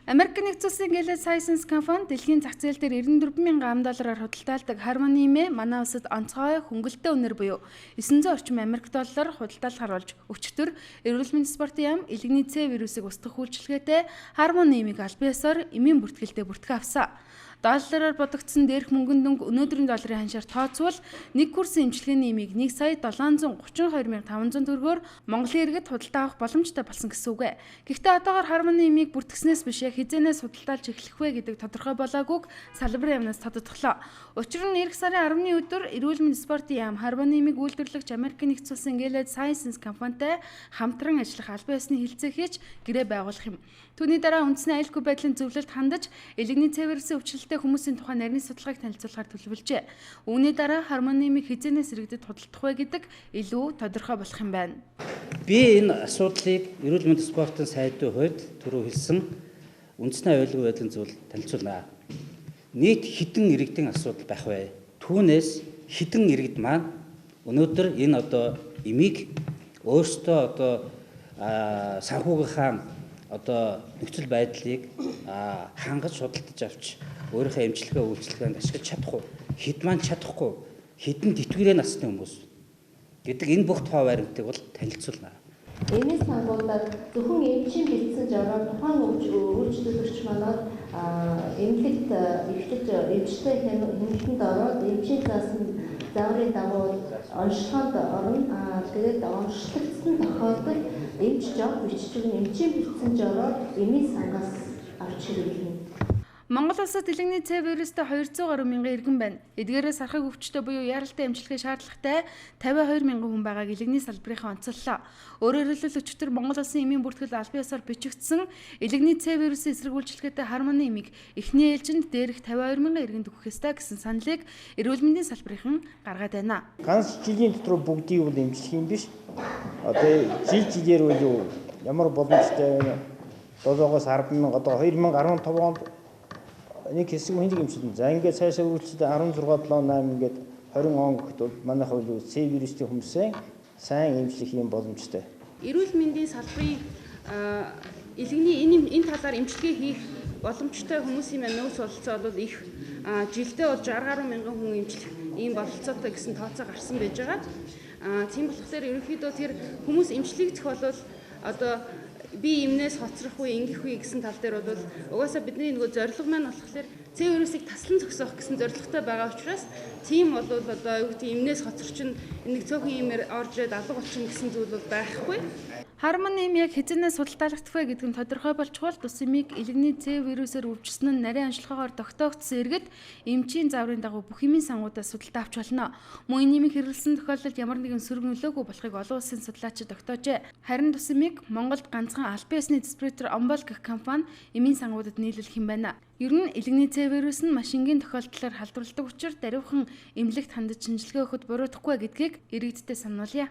Америк нэгдсэн улсын Gilead Sciences компани дэлхийн зах зээл дээр 94 мянган ам доллараар худалдаалдаг Harmony эмээ манай улсад онцгой хөнгөлөлттэй үнээр буюу 900 орчим Америк доллараар худалдаалахар болж өчигдөр эрүүл мэндийн спортын яам элэгний С вирусыг устгах үйлчилгээтэй Harmony эмийг албан ёсоор эмийн бүртгэлтэй бүртгэн авсан. Доллараар бодогдсон дээрх мөнгөн дүнг өнөөдрийн долларын ханшаар тооцвол нэг курсын эмчилгээний эмийг 1 сая 732 500 төгрөгөөр Монголын иргэд худалдаа авах боломжтой болсон гэсэн үг ээ. Гэхдээ одоогоор Harmony эмийг бүртгэснээс биш яг хэзээнээс худалдаалж эхлэх вэ гэдэг тодорхой болоогүйг салбарын яамнаас тодотголоо. Учир нь ирэх сарын 10-ны өдөр эрүүл мэндийн спортын яам Harmony эмийг үйлдвэрлэгч Америкийн нэгдсэн улсын Gilead Sciences компанитай хамтран ажиллах албан ёсны хэлцээ хийж гэрээ байгуулах юм. Түүний дараа үндэсний аюулгүй байдлын зөвлөлд хандаж элэгний С вирусын өвчлөлтэй хүмүүсийн тухай нарийн судалгааг танилцуулахар төлөвлөжээ. Үүний дараа Harmony эмийг хэзээнээс иргэдэд худалдах вэ гэдэг илүү тодорхой болох юм байна. Би энэ асуудлыг эрүүл мэндийн спортын сайдын хувьд түрүү хэлсэн үндэсний аюулгүй байдлын зөвлөлд танилцуулна. Нийт хэдэн иргэдийн асуудал байх вэ? Түүнээс хэдэн иргэд маань өнөөдөр энэ одоо эмийг өөрсдөө одоо санхүүгийнхаа одоо нөхцөл байдлыг хангаж худалдаж авч өөрийнхөө эмчилгээ үйлчилгээнд ашиглаж чадах уу? Хэд маань чадахгүй? Хэдэн тэтгэврээ насны хүмүүс гэдэг энэ бүх тоо баримтыг бол танилцуулна. Эмийн сангуудаар зөвхөн эмчийн бэлдсэн жороор тухайн үйлчлүүлэгч манад эмнэлэгт эхлэж эмчтэй хэмнэлтэнд ороод эмчийн заасан зааврын дагуу онцлогонд орно. Тэгээд онцлогдсон тохиолдолд эмч жор бичиж өгнө. Эмчийн бэлдсэн жороор эмийн сангаас авч хэрэглэнэ. Монгол улсад элэгний С вирустэй 200 гаруй мянган иргэн байна. Эдгээрээс сархаг өвчтөй буюу яаралтай эмчилгээ шаардлагатай 52 мянган хүн байгааг элэгний салбарынхаа онцоллоо. Өөрөөр хэлбэл өчигдөр Монгол улсын эмийн бүртгэл албан ёсоор бичигдсэн элэгний С вирусын эсрэг үйлчилгээтэй Harmony эмийг эхний ээлжинд дээрх 52 мянган иргэнд өгөх ёстой гэсэн саналыг эрүүл мэндийн салбарынхан гаргаад байна. Ганц жилийн дотор бүгдийг бол эмчлэх юм биш. Одоо жил жилээр үл ямар боломжтой вэ? 7-оос 10 мянга одоо 2015 онд нэг хэсэг хүнийг эмчилнэ. За ингээд цаашаа үргэлжлээд 16 7 8 ингээд 20 он гэхэд бол манайх бол С вирустэй хүмүүсээ сайн эмчлэх юм боломжтой. Эрүүл мэндийн салбарын элэгний энэ талаар эмчилгээ хийх боломжтой хүмүүсийн маань нөөц бололцоо бол их жилдээ бол 60 гаруй мянган хүн эмчлэх ийм бололцоотой гэсэн тооцоо гарсан байж байгаа. Тийм болохоор ерөнхийдөө тэр хүмүүс эмчлэгдэх бол одоо би эмнээс хоцрох үе, ингэх үе гэсэн тал дээр бол угаасаа бидний нөгөө зорилго маань болохоор С вирусыг таслан зогсоох гэсэн зорилготой байгаа учраас тийм бол одоо юу гэдэг эмнээс хоцорчин нэг цөөхөн юмэр орж ирээд алга болчихно гэсэн зүйл бол байхгүй. Harmony эм яг хэзээнээс худалдаалагдах вэ гэдэг нь тодорхой болчихвол тус эмийг элэгний С вирусээр өвчсөн нь нарийн онцлогоогоор тогтоогдсон иргэд эмчийн зааврын дагуу бүх эмийн сангуудаас худалдаа авч болно. Мөн энэ эмийг хэрэглэсэн тохиолдолд ямар нэгэн сөрөг нөлөөгүй болохыг олон улсын судлаачид тогтоожээ. Харин тус эмийг Монголд ганцхан албан ёсны дистрибьютор Омбол гэх компани эмийн сангуудад нийлүүлэх юм байна. Ер нь элэгний С вирус нь маш энгийн тохиолдлоор халдварладаг учир даруйхан эмнэлэгт хандаж шинжилгээ өгөхөд буруутахгүй гэдгийг иргэдтэй сануулъя.